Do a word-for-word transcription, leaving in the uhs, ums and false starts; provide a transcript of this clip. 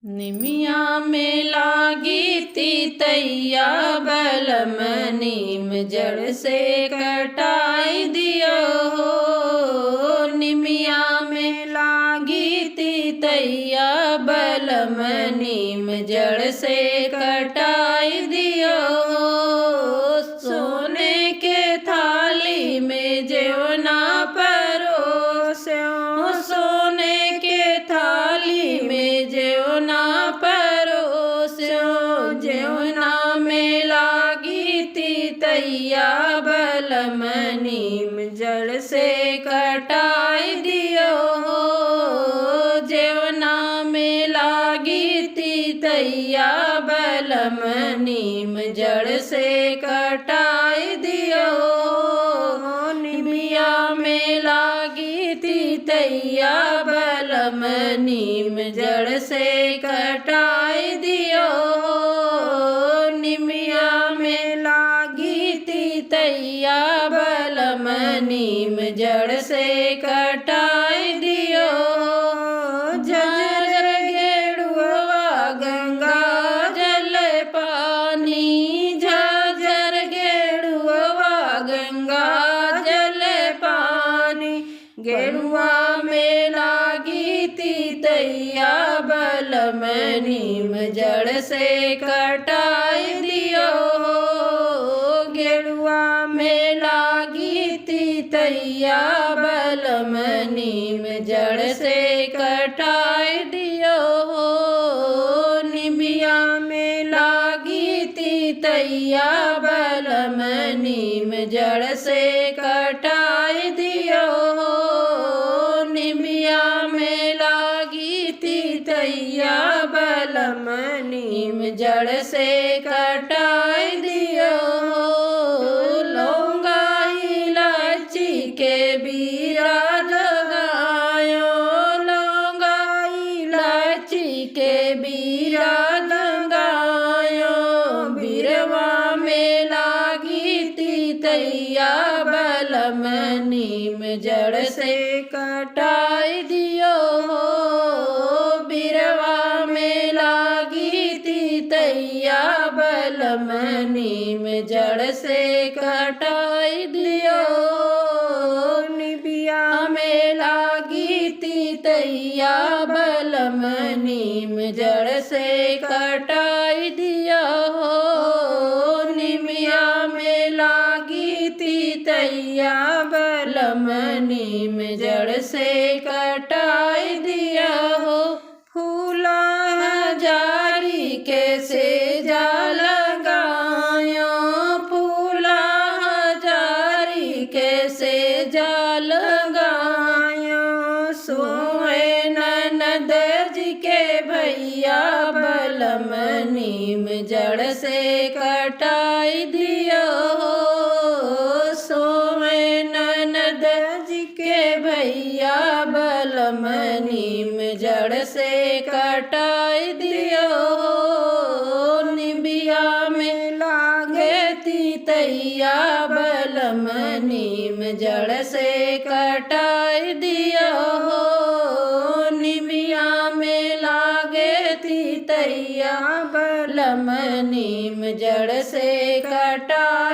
निमिया में लागी तीतैया बलम, नीम जड़ से कटाई दियो हो। निमिया में लागी तीतैया बलम, नीम जड़ से कटाई दियो हो। सोने के थाली में जेवना परोस्यो, सोने के थाली में जेवना परोस्यो। जेवना में लागी तीतैया बलम, नीम जड़ से कटाई दियो हो। जेवना में लागी तीतैया बलम, नीम जड़ से कटाई दियो हो। निमिया में लागी तीतैया बलम, नीम जड़ से कटाई दियो हो। निमिया में लागी तीतैया बलम, नीम जड़ से कटाई दियो हो। झर गेड़ुआ गंगा जल पानी, झर गेड़ुआ गंगा जल पानी। गेड़ुआ में लागी तीतैया बलम, नीम जड़ से कटाई दियो हो। गेड़ुआ में लागी तीतैया बलम, नीम जड़ से कटाई दियो हो। निमिया में लागी तीतैया बलम, नीम जड़ से कटाई दियो हो। निमिया में लागी तीतैया बलम, नीम जड़ से कटाई दियो हो। लौंगा इलायची के बीरा लगायो, लौंगा इलायची के बीरा लगायो। बिरवा में लागी तीतैया बलम, नीम जड़ से कटाई दियो हो। बिरवा में लागी तीतैया बलम, नीम जड़ से कटाई दियो हो। निबिया में लागी तीतैया बलम, नीम जड़ से कटाई दियो हो। निमिया में लागी तीतैया बलम, नीम जड़ से कटाई दियो हो। फूला हजारी के सेजा लगायो, फूला हजारी के सेजा लगायो। सोए ननद जी के भैया बलम, नीम जड़ से कटाई दियो हो। सोए ननद जी के भैया बलम, नीम जड़ से कटाई दियो हो। निबिया में लागे तीतैया बलम, नीम जड़ से कटाई दियो हो। निबिया में लागे तीतैया बलम, नीम जड़ से कटाई